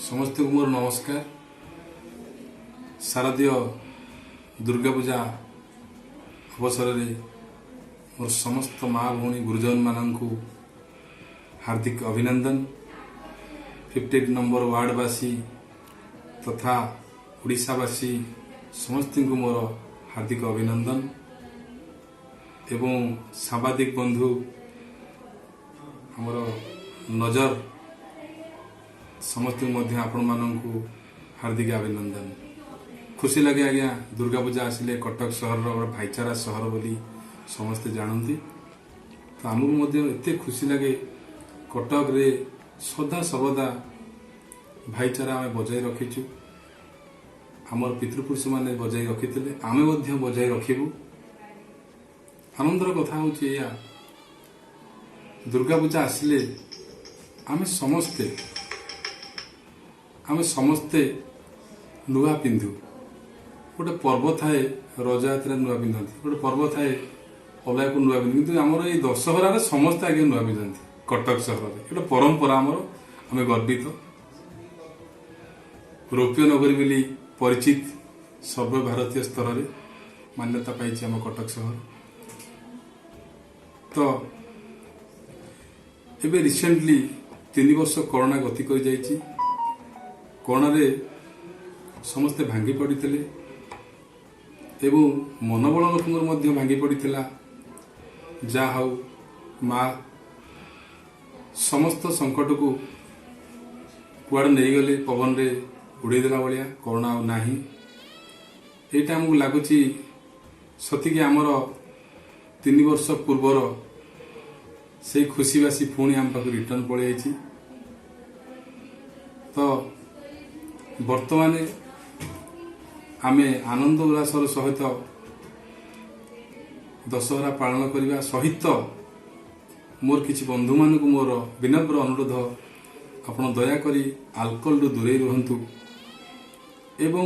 ସମସ୍ତଙ୍କୁ ମୋର ନମସ୍କାର। ଶାରଦୀୟ ଦୁର୍ଗା ପୂଜା ଅବସରରେ ମୋର ସମସ୍ତ ମା, ଭଉଣୀ, ଗୁରୁଜନମାନଙ୍କୁ ହାର୍ଦ୍ଦିକ ଅଭିନନ୍ଦନ। 58 ନମ୍ବର ୱାର୍ଡବାସୀ ତଥା ଓଡ଼ିଶାବାସୀ ସମସ୍ତଙ୍କୁ ମୋର ହାର୍ଦ୍ଦିକ ଅଭିନନ୍ଦନ ଏବଂ ସାମ୍ବାଦିକ ବନ୍ଧୁ ଆମର ନଜର, ସମସ୍ତଙ୍କୁ ମଧ୍ୟ ଆପଣମାନଙ୍କୁ ହାର୍ଦ୍ଦିକ ଅଭିନନ୍ଦନ। ଖୁସି ଲାଗେ ଆଜ୍ଞା, ଦୁର୍ଗା ପୂଜା ଆସିଲେ। କଟକ ସହରର ଗୋଟେ ଭାଇଚାରା ସହର ବୋଲି ସମସ୍ତେ ଜାଣନ୍ତି। ତ ଆମକୁ ମଧ୍ୟ ଏତେ ଖୁସି ଲାଗେ, କଟକରେ ସଦା ସର୍ବଦା ଭାଇଚାରା ଆମେ ବଜାୟ ରଖିଛୁ। ଆମର ପିତୃପୁରୁଷମାନେ ବଜାୟ ରଖିଥିଲେ, ଆମେ ମଧ୍ୟ ବଜାୟ ରଖିବୁ। ଆନନ୍ଦର କଥା ହେଉଛି ଏଇଆ, ଦୁର୍ଗା ପୂଜା ଆସିଲେ ଆମେ ସମସ୍ତେ ନୂଆ ପିନ୍ଧୁ। ଗୋଟେ ପର୍ବ ଥାଏ, ରଜଯାତ୍ରା ନୂଆ ପିନ୍ଧନ୍ତି, ଗୋଟେ ପର୍ବ ଥାଏ, ଅଲଗାକୁ ନୂଆ ପିନ୍ଧନ୍ତି, କିନ୍ତୁ ଆମର ଏଇ ଦଶହରାରେ ସମସ୍ତେ ଆଜ୍ଞା ନୂଆ ପିନ୍ଧନ୍ତି କଟକ ସହରରେ। ଗୋଟେ ପରମ୍ପରା ଆମର, ଆମେ ଗର୍ବିତ। ରୌପ୍ୟ ନଗରୀ ବୋଲି ପରିଚିତ, ସର୍ବଭାରତୀୟ ସ୍ତରରେ ମାନ୍ୟତା ପାଇଛି ଆମ କଟକ ସହର। ତ ଏବେ ରିସେଣ୍ଟଲି 3 ବର୍ଷ କରୋନା ଗତି କରିଯାଇଛି। କରୋନାରେ ସମସ୍ତେ ଭାଙ୍ଗି ପଡ଼ିଥିଲେ ଏବଂ ମନୋବଳ ଲୋକଙ୍କର ମଧ୍ୟ ଭାଙ୍ଗି ପଡ଼ିଥିଲା। ଯାହା ହଉ, ମା ସମସ୍ତ ସଙ୍କଟକୁ କୁଆଡ଼େ ନେଇଗଲେ, ପବନରେ ଉଡ଼େଇ ଦେଲା ଭଳିଆ। କରୋନା ଆଉ ନାହିଁ, ଏଇଟା ଆମକୁ ଲାଗୁଛି ସତିକି ଆମର 3 ବର୍ଷ ପୂର୍ବର ସେଇ ଖୁସିବାସି ପୁଣି ଆମ ପାଖକୁ ରିଟର୍ଣ୍ଣ ପଳେଇ ଯାଇଛି। ତ ବର୍ତ୍ତମାନ ଆମେ ଆନନ୍ଦ ଉଲ୍ଲାସର ସହିତ ଦଶହରା ପାଳନ କରିବା ସହିତ ମୋର କିଛି ବନ୍ଧୁମାନଙ୍କୁ ମୋର ବିନମ୍ର ଅନୁରୋଧ, ଆପଣ ଦୟାକରି ଆଲକୋହଲରୁ ଦୂରେଇ ରୁହନ୍ତୁ। ଏବଂ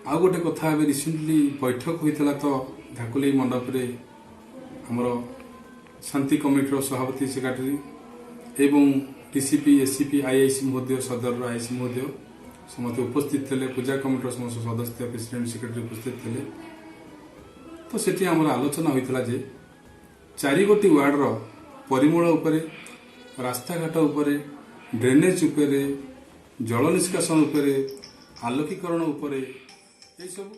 ଆଉ ଗୋଟେ କଥା, ଏବେ ରିସେଣ୍ଟଲି ବୈଠକ ହୋଇଥିଲା ତ ଧାକୁଲେଇ ମଣ୍ଡପରେ ଆମର ଶାନ୍ତି କମିଟିର ସଭାପତି, ସେକ୍ରେଟାରୀ ଏବଂ ଡିସିପି, ଏସିପି, ଆଇଆଇସି ମହୋଦୟ, ସଦରର ଆଇଆଇସି ମହୋଦୟ ସମସ୍ତେ ଉପସ୍ଥିତ ଥିଲେ। ପୂଜା କମିଟିର ସମସ୍ତ ସଦସ୍ୟ, ପ୍ରେସିଡେଣ୍ଟ, ସେକ୍ରେଟାରୀ ଉପସ୍ଥିତ ଥିଲେ। ତ ସେଠି ଆମର ଆଲୋଚନା ହୋଇଥିଲା ଯେ ଚାରିଗୋଟି ୱାର୍ଡର ପରିମଳ ଉପରେ, ରାସ୍ତାଘାଟ ଉପରେ, ଡ୍ରେନେଜ ଉପରେ, ଜଳ ନିଷ୍କାସନ ଉପରେ, ଆଲୋକୀକରଣ ଉପରେ, ଏସବୁ।